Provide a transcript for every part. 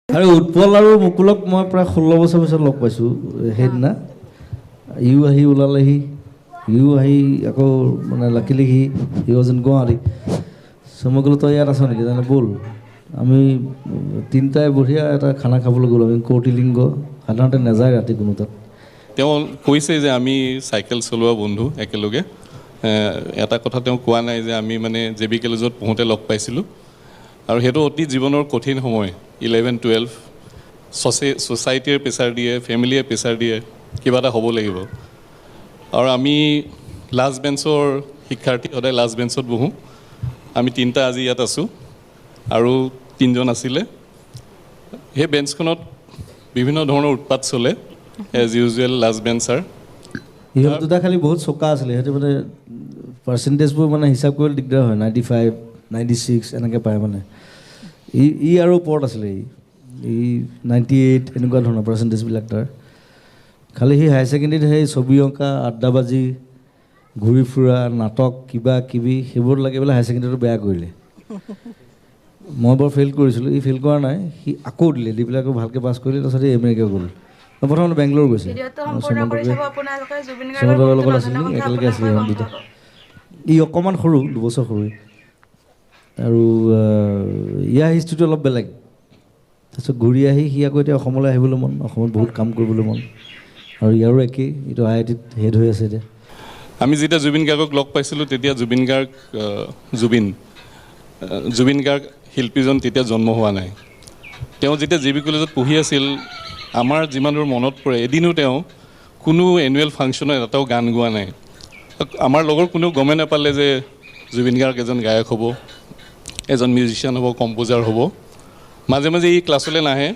আৰু উৎপল আৰু মুকুলক মই প্ৰায় 16 বছৰ পিছত লগ পাইছোঁ। সেইদিনা ইও আহি ওলালেহি, ইও আহি আকৌ মানে luckily he was in Guwahati. চ' মই ক'লোঁ তই ইয়াত আছ নেকি, তাৰমানে ব'ল আমি তিনিটাই বঢ়িয়া এটা খানা খাবলৈ গ'লোঁ। আমি কৌটিলিংগ, সাধাৰণতে নাযায় ৰাতি কোনো তাত। তেওঁ কৈছে যে আমি চাইকেল চলোৱা বন্ধু একেলগে। এটা কথা তেওঁ কোৱা নাই যে আমি মানে জে বি কলেজত পঢ়োঁতে লগ পাইছিলোঁ, আৰু সেইটো অতি জীৱনৰ কঠিন সময়, 11, 12, ছ'চাইটিয়ে প্ৰেছাৰ দিয়ে, ফেমিলিয়ে প্ৰেছাৰ দিয়ে, কিবা এটা হ'ব লাগিব। আৰু আমি লাষ্ট বেঞ্চৰ শিক্ষাৰ্থী, সদায় লাষ্ট বেঞ্চত বহোঁ। আমি তিনিটা আজি ইয়াত আছোঁ আৰু তিনিজন আছিলে। সেই বেঞ্চখনত বিভিন্ন ধৰণৰ উৎপাত চলে, এজ ইউজুৱেল লাষ্ট বেঞ্চাৰ। ইহঁত দুটা খালি বহুত চোকা আছিলে, সিহঁতে মানে পাৰ্চেণ্টেজবোৰ মানে হিচাপ কৰিবলৈ দিগদাৰ হয়, 95, 96 এনেকৈ পায় মানে। ই আৰু ওপৰত আছিলে, ই 98 এনেকুৱা ধৰণৰ পাৰ্চেণ্টেজবিলাক তাৰ। খালি সি হায়াৰ ছেকেণ্ডেৰীত সেই ছবি অঁকা, আড্ডাবাজি, ঘূৰি ফুৰা, নাটক কিবা কিবি সেইবোৰত লাগি পেলাই হায়াৰ ছেকেণ্ডেৰীটো বেয়া কৰিলে। মই বৰ ফেইল কৰিছিলোঁ, ই ফেইল কৰা নাই, সি আকৌ দিলে, দি পেলাই আকৌ ভালকৈ পাছ কৰিলে। তাৰপিছত সি আমেৰিকা গ'ল, প্ৰথমতে বেংগলোৰ গৈছে, চমন্তকৰ লগত আছিলে, একেলগে আছিলে ইহঁত দুটা। ই অকণমান সৰু, 2 বছৰ সৰু। আৰু ইয়াৰ হিষ্ট্ৰীটো অলপ বেলেগ। তাৰপিছত ঘূৰি আহি সি আকৌ এতিয়া অসমলৈ আহিবলৈ মন, অসমত বহুত কাম কৰিবলৈ মন। আৰু ইয়াৰো একেই, এইটো আই আই টিত হেড হৈ আছে এতিয়া। আমি যেতিয়া জুবিন গাৰ্গক লগ পাইছিলোঁ তেতিয়া জুবিন গাৰ্গ জুবিন জুবিন গাৰ্গ শিল্পীজন তেতিয়া জন্ম হোৱা নাই। তেওঁ যেতিয়া জে বি কলেজত পঢ়ি আছিল, আমাৰ যিমান দূৰ মনত পৰে এদিনো তেওঁ কোনো এনুৱেল ফাংচনত এটাও গান গোৱা নাই। আমাৰ লগৰ কোনেও গমেই নাপালে যে জুবিন গাৰ্গ এজন গায়ক হ'ব, এজন মিউজিচিয়ান হ'ব, কম্প'জাৰ হ'ব। মাজে মাজে ই ক্লাছলৈ নাহে।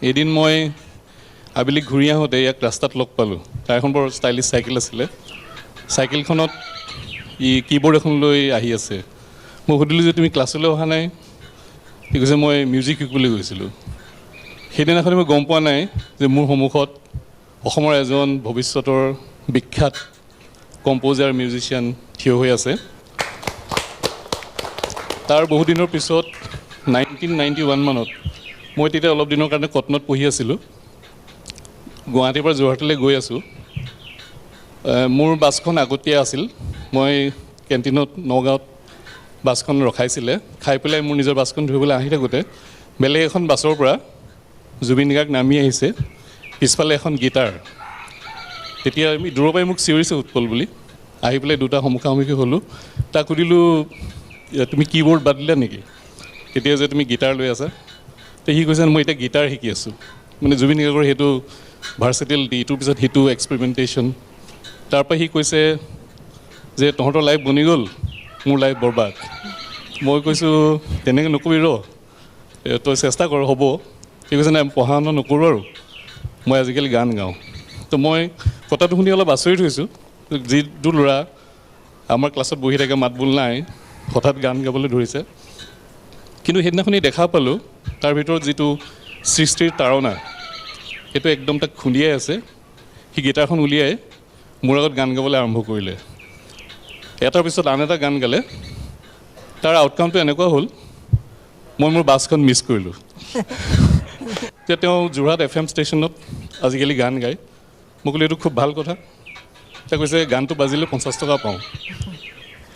এদিন মই আবেলি ঘূৰি আহোঁতে ইয়াক ৰাস্তাত লগ পালোঁ। তাৰ এখন বৰ ষ্টাইলিছ চাইকেল আছিলে, চাইকেলখনত ই কীবৰ্ড এখন লৈ আহি আছে। মই সুধিলোঁ যে তুমি ক্লাছলৈ অহা নাই? সি কৈছে মই মিউজিক শিকিবলৈ গৈছিলোঁ। সেইদিনাখনে মই গম পোৱা নাই যে মোৰ সন্মুখত অসমৰ এজন ভৱিষ্যতৰ বিখ্যাত কম্প'জাৰ, মিউজিচিয়ান থিয় হৈ আছে। তাৰ বহুদিনৰ পিছত 1991 মানত মই তেতিয়া অলপ দিনৰ কাৰণে কটনত পঢ়ি আছিলোঁ। গুৱাহাটীৰ পৰা যোৰহাটলৈ গৈ আছোঁ। মোৰ বাছখন আগতীয়া আছিল, মই কেণ্টিনত নগাঁৱত বাছখন ৰখাইছিলে, খাই পেলাই মোৰ নিজৰ বাছখন ধৰিবলৈ আহি থাকোঁতে বেলেগ এখন বাছৰ পৰা জুবিন গাৰ্গ নামি আহিছে, পিছফালে এখন গীটাৰ। তেতিয়া আমি দূৰৰ পৰাই মোক চিঞৰিছে উৎপল বুলি। আহি পেলাই দুটা সন্মুখাসন্মুখী হ'লোঁ। তাক সুধিলোঁ তুমি কীবৰ্ড বাদ দিলা নেকি, তেতিয়া যে তুমি গীটাৰ লৈ আছা? তো সি কৈছে মই এতিয়া গীটাৰ শিকি আছোঁ। মানে জুবিন গাৰ্গৰ সেইটো ভাৰ্চেটিলিটি, ইটোৰ পিছত সিটো এক্সপেৰিমেণ্টেশ্যন। তাৰপৰা সি কৈছে যে তহঁতৰ লাইফ বনি গ'ল, মোৰ লাইফ বৰবাদ। মই কৈছোঁ তেনেকৈ নকবি ৰ, তই চেষ্টা কৰ হ'ব। সি কৈছে নাই, পঢ়া শুনা নকৰোঁ আৰু মই আজিকালি গান গাওঁ। তো মই কথাটো শুনি অলপ আচৰিত হৈছোঁ। যিটো ল'ৰা আমাৰ ক্লাছত বহি থাকে, মাত বোল নাই, হঠাৎ গান গাবলৈ ধৰিছে। কিন্তু সেইদিনাখনি দেখা পালোঁ তাৰ ভিতৰত যিটো সৃষ্টিৰ তাৰণা, সেইটো একদম তাক খুন্দিয়াই আছে। সি গীটাৰখন উলিয়াই মোৰ আগত গান গাবলৈ আৰম্ভ কৰিলে। এটাৰ পিছত আন এটা গান গালে। তাৰ আউটকামটো এনেকুৱা হ'ল, মই মোৰ বাছখন মিছ কৰিলোঁ। এতিয়া তেওঁ যোৰহাট এফ এম ষ্টেচনত আজিকালি গান গায়। মই ক'লোঁ এইটো খুব ভাল কথা। তেওঁ কৈছে গানটো বাজিলে 50 টকা পাওঁ।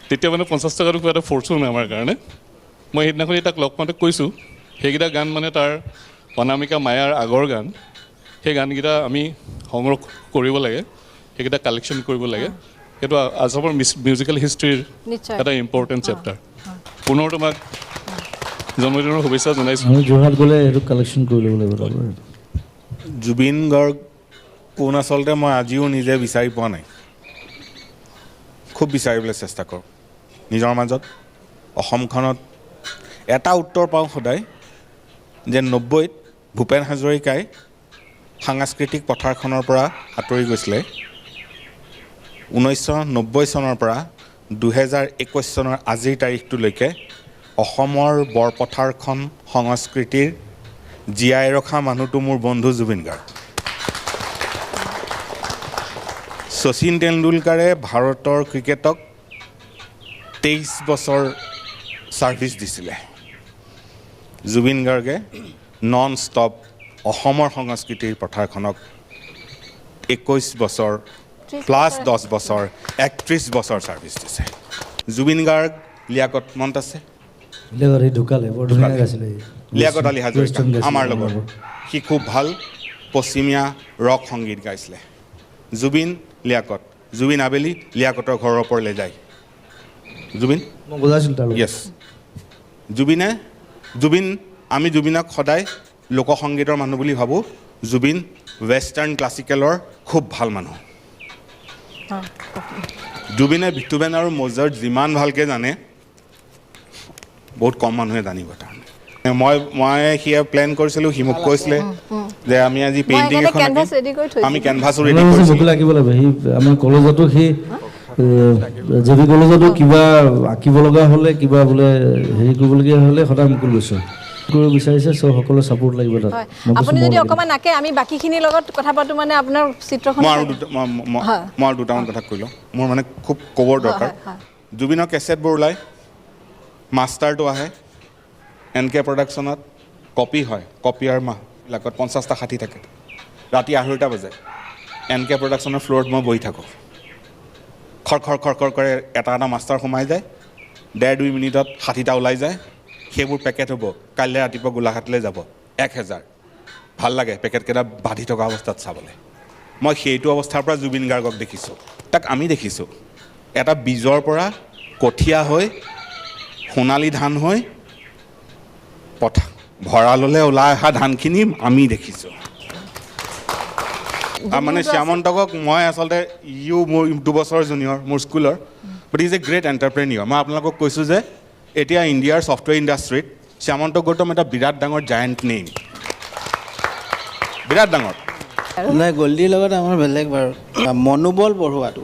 তেতিয়া মানে 50 টকাটো কিবা এটা ফৰ্চুন আমাৰ কাৰণে। মই সেইদিনাখনি তাক লগ পাওঁতে কৈছোঁ সেইকেইটা গান মানে তাৰ অনামিকা মায়াৰ আগৰ গান, সেই গানকেইটা আমি সংগ্ৰহ কৰিব লাগে, সেইকেইটা কালেকশ্যন কৰিব লাগে। সেইটো আছামৰ মিউজিকেল হিষ্ট্ৰীৰ এটা ইম্পৰ্টেণ্ট চেপ্টাৰ। পুনৰ তোমাক জন্মদিনৰ শুভেচ্ছা জনাইছোঁ। আমি যোৰহাট গ'লে সেইটো কালেকশ্যন কৰি ল'ব লাগিব তাৰপৰা। জুবিন গাৰ্গ কোন আচলতে মই আজিও নিজে বিচাৰি পোৱা নাই। খুব বিচাৰিবলৈ চেষ্টা কৰোঁ নিজৰ মাজত, অসমখনত। এটা উত্তৰ পাওঁ সদায় যে 90ত ভূপেন হাজৰিকাই সাংস্কৃতিক পথাৰখনৰ পৰা আঁতৰি গৈছিলে। 1990 চনৰ পৰা 2021 চনৰ আজিৰ তাৰিখটোলৈকে অসমৰ বৰপথাৰখন সংস্কৃতিৰ জীয়াই ৰখা মানুহটো মোৰ বন্ধু জুবিন গাৰ্গ। শচীন তেণ্ডুলকাৰে ভাৰতৰ ক্ৰিকেটক 23 বছৰ ছাৰ্ভিচ দিছিলে, জুবিন গাৰ্গে নন ষ্টপ অসমৰ সংস্কৃতিৰ পথাৰখনক 21 বছৰ প্লাছ 10 বছৰ 31 বছৰ ছাৰ্ভিচ দিছে। জুবিন গাৰ্গ লিয়াকত মনত আছে, লিয়াকত আলী হাজৰিকা আমাৰ লগত, সি খুব ভাল পশ্চিমীয়া ৰক সংগীত গাইছিলে। জুবিন লিয়াকত, জুবিন আবেলি লিয়াকতৰ ঘৰৰ ওপৰলৈ যায়। জুবিন য়েছ, জুবিনে জুবিন আমি জুবিনক সদায় লোকসংগীতৰ মানুহ বুলি ভাবোঁ। জুবিন ৱেষ্টাৰ্ণ ক্লাছিকেলৰ খুব ভাল মানুহ। জুবিনে বিটুবেন আৰু মজাৰ্ট যিমান ভালকৈ জানে বহুত কম মানুহে জানিব। তাৰমানে মই সিয়ে প্লেন কৰিছিলোঁ, সি মোক কৈছিলে যে আমি আজি পেইণ্টিং এখন আমি কেনভাছো ৰেডি কৰিছিলোঁ। আঁকিব লাগিব। সি আমাৰ কলেজতো, সি জে বি কলেজতো কিবা আঁকিব লগা হ'লে, কিবা বোলে হেৰি কৰিবলগীয়া হ'লে সদায় মুকুল গৈছোঁ কৰিব বিচাৰিছে। চ' সকলো ছাপোৰ্ট লাগিব তাত। আপুনি যদি অকণমান আঁকে, আমি বাকীখিনিৰ লগত কথা পাতোঁ। মানে আপোনাৰ চিত্ৰখন মই আৰু দুটামান কথা কৈ লওঁ, মোৰ মানে খুব ক'বৰ দৰকাৰ। জুবিনৰ কেছেটবোৰ ওলায়, মাষ্টাৰটো আহে, এন কে প্ৰডাকশ্যনত কপি হয়, কপিয়াৰ মাহবিলাকত 50টা 60 থাকে। ৰাতি 2:30 বাজে, এন কে প্ৰডাকশ্যনৰ ফ্ল'ৰত মই বহি থাকোঁ। খৰ খৰ খৰ খৰ কৰে এটা এটা মাষ্টাৰ সোমাই যায়, 1.5-2 মিনিটত 60টা ওলাই যায়। সেইবোৰ পেকেট হ'ব, কাইলৈ ৰাতিপুৱা গোলাঘাটলৈ যাব 1000। ভাল লাগে পেকেটকেইটা বান্ধি থকা অৱস্থাত চাবলৈ। মই সেইটো অৱস্থাৰ পৰা জুবিন গাৰ্গক দেখিছোঁ, তাক আমি দেখিছোঁ এটা বীজৰ পৰা কঠীয়া হৈ সোণালী ধান হৈ পথা ভঁৰাললৈ ওলাই অহা ধানখিনি আমি দেখিছোঁ। মানে শ্যামন্তকক মই আচলতে ইও মোৰ 2 বছৰ জুনিয়ৰ, মোৰ স্কুলৰ, but is a great entrepreneur. মই আপোনালোকক কৈছোঁ যে এতিয়া ইণ্ডিয়াৰ ছফ্টৱেৰ ইণ্ডাষ্ট্ৰীত শ্যামন্তক গৌতম এটা বিৰাট ডাঙৰ জায়েণ্ট নেইম, বিৰাট ডাঙৰ। নাই, গল্ডিৰ লগত আমাৰ বেলেগ বাৰু মনোবল বঢ়োৱাটো।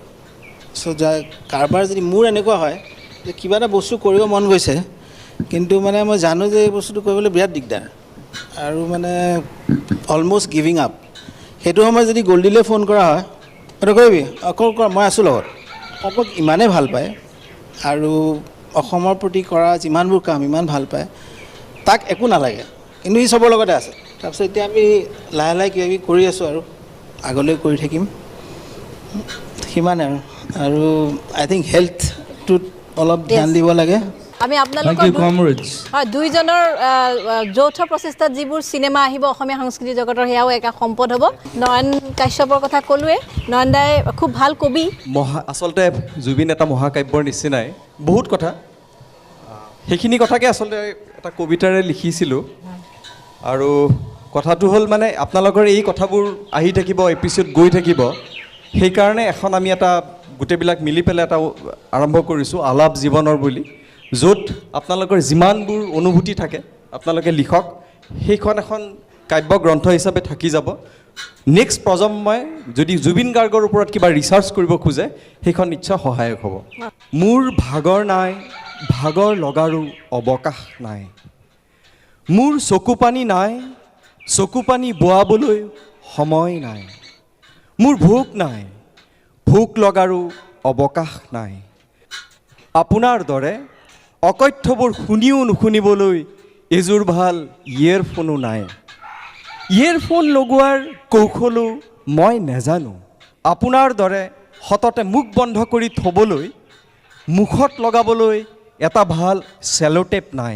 চ' যা কাৰোবাৰ যদি মোৰ এনেকুৱা হয় যে কিবা এটা বস্তু কৰিব মন গৈছে, কিন্তু মানে মই জানো যে এই বস্তুটো কৰিবলৈ বিৰাট দিগদাৰ আৰু মানে অলম'ষ্ট গিভিং আপ, সেইটো সময়ত যদি গল্ডিলৈ ফোন কৰা হয়, তই কৰিবি, অকল কৰ, মই আছোঁ লগত। অসমক ইমানেই ভাল পায় আৰু অসমৰ প্ৰতি কৰা যিমানবোৰ কাম ইমান ভাল পায়, তাক একো নালাগে, কিন্তু সি চবৰ লগতে আছে। তাৰপিছত এতিয়া আমি লাহে লাহে কিবা কিবি কৰি আছোঁ আৰু আগলৈ কৰি থাকিম, সিমানে আৰু। আৰু আই থিংক হেল্থটোত অলপ ধ্যান দিব লাগে। আমি আপোনালোকৰ দুইজনৰ যৌথ প্ৰচেষ্টাত যিবোৰ চিনেমা আহিব অসমীয়া সংস্কৃতি জগতৰ, সেয়াও এক সম্পদ হ'ব। নয়ন কাশ্যপৰ কথা ক'লোৱে, নয়ন দাই খুব ভাল কবি। আচলতে জুবিন এটা মহাকাব্যৰ নিচিনাই বহুত কথা, সেইখিনি কথাকে আচলতে এটা কবিতাৰে লিখিছিলোঁ। আৰু কথাটো হ'ল মানে আপোনালোকৰ এই কথাবোৰ আহি থাকিব, এপিছ'ড গৈ থাকিব, সেইকাৰণে এখন আমি এটা গোটেইবিলাক মিলি পেলাই এটা আৰম্ভ কৰিছোঁ আলাপ জীৱনৰ বুলি, য'ত আপোনালোকৰ যিমানবোৰ অনুভূতি থাকে আপোনালোকে লিখক, সেইখন এখন কাব্যগ্ৰন্থ হিচাপে থাকি যাব। নেক্সট প্ৰজন্মই যদি জুবিন গাৰ্গৰ ওপৰত কিবা ৰিচাৰ্চ কৰিব খোজে, সেইখন নিশ্চয় সহায়ক হ'ব। মোৰ ভাগৰ নাই, ভাগৰ লগাৰো অৱকাশ নাই, মোৰ চকু পানী নাই, চকু পানী বোৱাবলৈ সময় নাই, মোৰ ভোক নাই, ভোক লগাৰো অৱকাশ নাই, আপোনাৰ দৰে অকথ্যবোৰ শুনিও নুশুনিবলৈ এযোৰ ভাল ইয়েৰফোনো নাই, ইয়েৰফোন লগোৱাৰ কৌশলো মই নেজানো, আপোনাৰ দৰে সততে মুখ বন্ধ কৰি থ'বলৈ মুখত লগাবলৈ এটা ভাল চেলোটেপ নাই,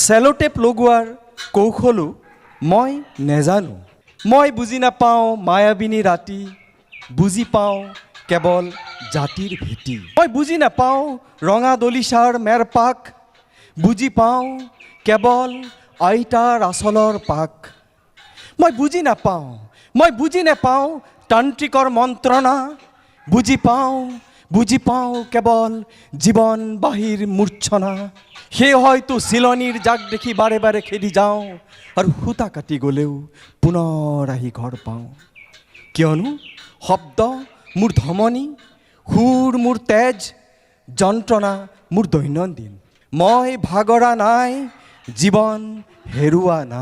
চেলোটেপ লগোৱাৰ কৌশলো মই নেজানো, মই বুজি নাপাওঁ মায়াবিনী ৰাতি, বুজি পাওঁ কেৱল জাতিৰ ভেটি, মই বুজি নাপাওঁ ৰঙা দলিচাৰ মেৰপাক, বুজি পাওঁ কেৱল আইতাৰ আচলৰ পাক, মই বুজি নাপাওঁ, মই বুজি নাপাওঁ তান্ত্ৰিকৰ মন্ত্ৰণা, বুজি পাওঁ, বুজি পাওঁ কেৱল জীৱন বাহিৰ মূৰ্ছনা, সেই হয়তো চিলনীৰ জাক দেখি বাৰে বাৰে খেদি যাওঁ আৰু সূতা কাটি গ'লেও পুনৰ আহি ঘৰ পাওঁ, কিয়নো শব্দ মোৰ ধমনী, সুৰ মোৰ তেজ, যন্ত্ৰণা মোৰ দৈনন্দিন, মই ভাগৰা নাই, জীৱন হেৰুৱা নাই।